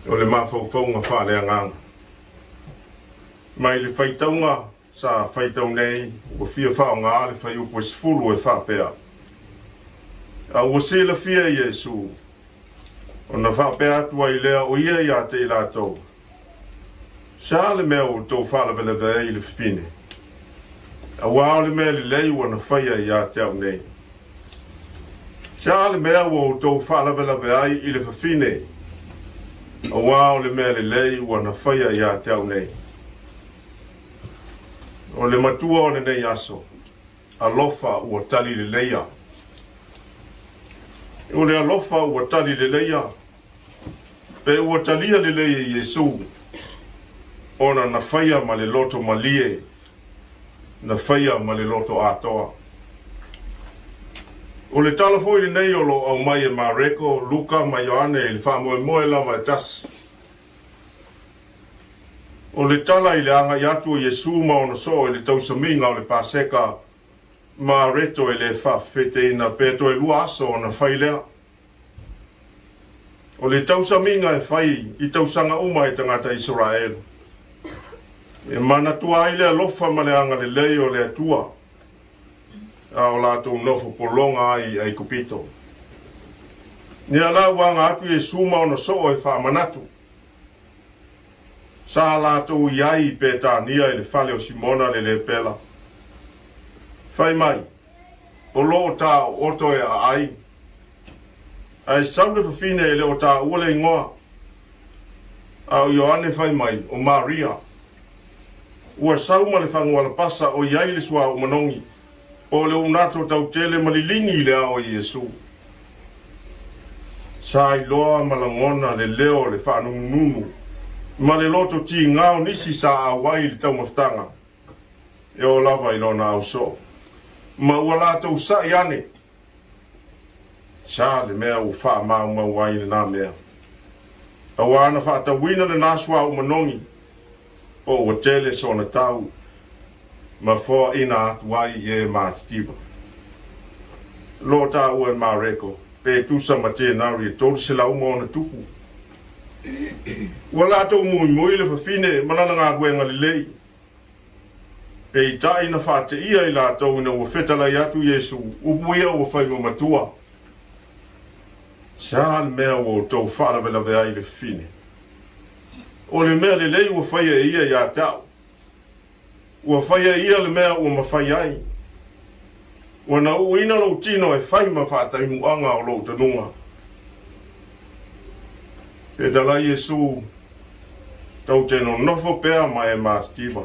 O le mafaufauga faaleagaga. Mai le faitauga sa faitau nei, ua fia faaaoga le fuaiupu e 10 e faapea, A ua silafia e Iesu, ona faapea atu ai lea o ia ia te i latou, Se a le mea ua outou faalavelave ai i le fafine? Aua o le mea lelei ua na faia ia te au nei. Se a le mea ua outou faalavelave ai i le fafine? Aua o le mea lelei ua na faia ia te au nei. O le matua o lenei aso, alofa ua tali leleia. O le alofa ua tali leleia, pe ua talia lelei e Iesu, ona na faia ma le loto malie, na faia ma le loto atoa. O le tala foi lenei o lo o aumai e Mareko, Luka ma Ioane i le faamoemoe lava e tasi. O le tala i le agai atu o Iesu ma ona soo i le tausamiga o le Paseka ma areto e le faafefeteina pe toe lua aso ona fai lea. O le tausamiga e fai i tausaga uma e tagata Isaraelu, e manatua ai le alofa ma le agalelei o le Atua a o latou nofo pologa ai i Aikupito. Ia la ua aga atu Iesu ma ona soo e faamanatu. Sa latou i ai i Petania i le fale o Simona le lepela. Fai mai, o lo o taooto e aai. Ae sau le fafine e le o taua le igoa. A o Ioane fai mai, o Maria. Ua sau ma le fagu alapasa o i ai le suauu manogi, po o le unato tautele ma liligi i le ao o Iesu. Sa iloa ma lagona le leo o le faanunununu ma le loto tiga o nisi sa auai i le taumafataga e oo lava i lona ausoo, ma ua latou sa'i ane. Sa le mea ua faamaumau ai lena mea, aua na faatauina lena suauu manogi po ua tele sona tau ma foaina atu ai i e matitiva. Lo taua e Mareko, pe tusa ma tenari e 300 ma ona tupu. Ua latou muimui le fafine ma lana galuega lelei. Peitai na faateia i latou ina ua fetalai atu Iesu, upu ia ua fai ma matua. Se a le mea ua outou faalavelave ai i le fafine? O le mea lelei ua faia e ia ia te au. Ua faia e ia le mea ua mafai ai. Ua na uuina lou tino e fai ma faataimuaga o lou tanuga. Fetalai Iesu, tou te nonofo pea ma e matitiva.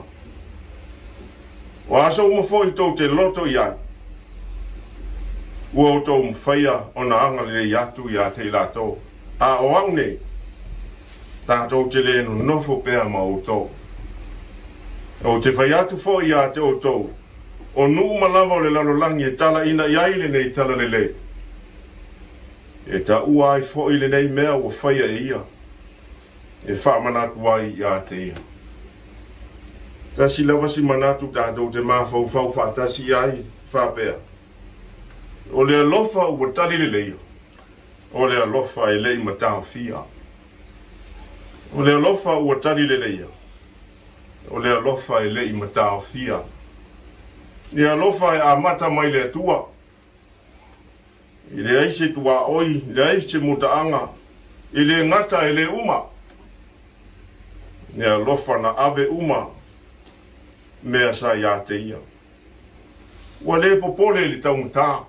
O aso uma foi tou te loto i ai, ua outou mafaia ona agalelei atu ia te i latou. A o au nei, tatou te le nonofo pea ma outou. Ou te fai atu foi ia te outou, o nuu uma lava o le lalolagi e talaina i ai lenei talalelei, e taua ai foi lenei mea ua faia e ia, e faamanatu ai ia te ia. Tasi lava si manatu tatou te mafaufau faatasi i ai, faapea, O le alofa ua tali leleia, o le alofa e le i mataofia. O le alofa ua tali leleia, o le alofa e le i mataofia. Le alofa e amata mai le Atua, E leai se tuaoi, leai se mutaaga, e le gata e le uma. Le alofa na ave uma mea sa ia te ia. Ua le popole i le taugata,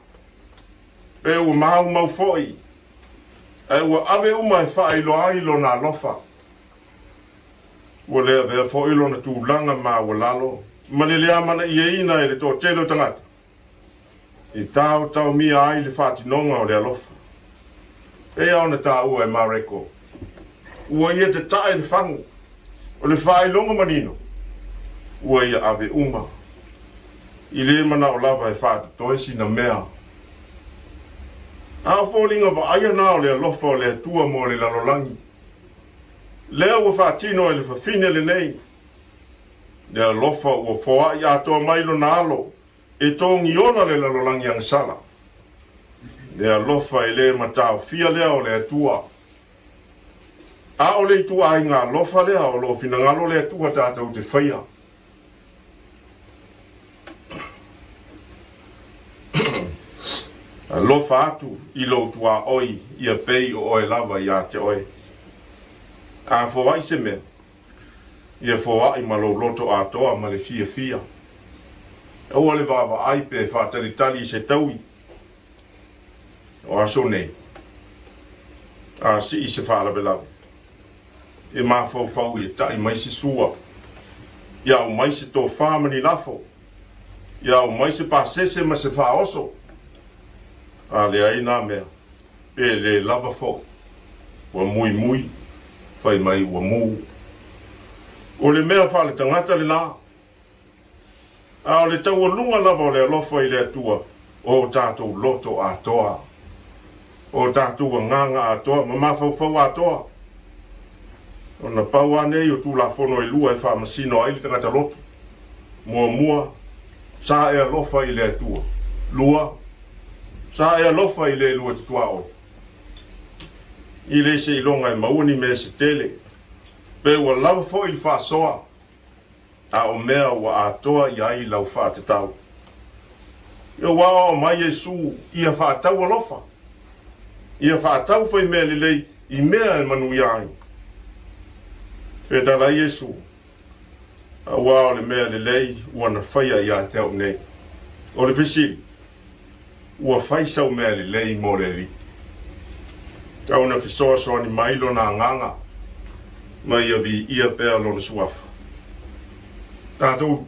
pe ua maumau foi, ae ua ave uma e faailoa ai lona alofa. Ua le avea foi lona tulaga maualalo ma le le amanaiaina e le toatele o tagata. I taotaomia ai le faatinoga o le alofa. Pei lava ona taua e Mareko, ua ia tatae le fagu, o le faailoga manino, ua ia ave uma. I le manao lava e faatotoe sina mea. A o foliga vaaia na o le alofa o le Atua mo le lalolagi, lea ua faatino e le fafine lenei, le alofa ua foai atoa mai lona alo E togiola le lalolagi agasala, le alofa e le mataofia lea o le Atua. A o le ituaiga alofa lea o lo o finagalo le Atua tatou te faia. Alofa atu i lou tuaoi ia pei o oe lava ia te oe. A foai se mea, ia foai ma lou loto atoa ma le fiafia. Aua le vaavaai pe faatalitali i se taui o aso nei, a sii se faalavelave. E mafaufau ia taʻi mai se sua, ia aumai se tofa ma ni lafo, ia aumai se pasese ma se faaoso. A leai nā mea, pe lē lava foi, ua muimui, fai mai ua mū. O le mea faaletagata lenā. A o le taualuga lava o le alofa i le Atua, o o tatou loto atoa, o o tatou agaga atoa ma mafaufau atoa. Ona pau lava nei o Tulafono e lua e faamasino ai le tagata loto. Muamua, sa e alofa i le Atua. Lua, sa e alofa i le lua te tuaoi. I le seiloga e maua ni mea se tele, pe ua lava foi le faasoa a o mea ua atoa i ai lau faatatau. Ia ua aoao mai Iesu ia faatau alofa, ia faatau fai mea lelei i mea e manuia ai. Fetala ai Iesu, Auā o le mea lelei ua na faia ia te au nei. O le fesili, Ua fai sau mea lelei mo le Alii? Tau na fesoasoani mai lona agaga ma ia viia pea lona suafa. Tatou.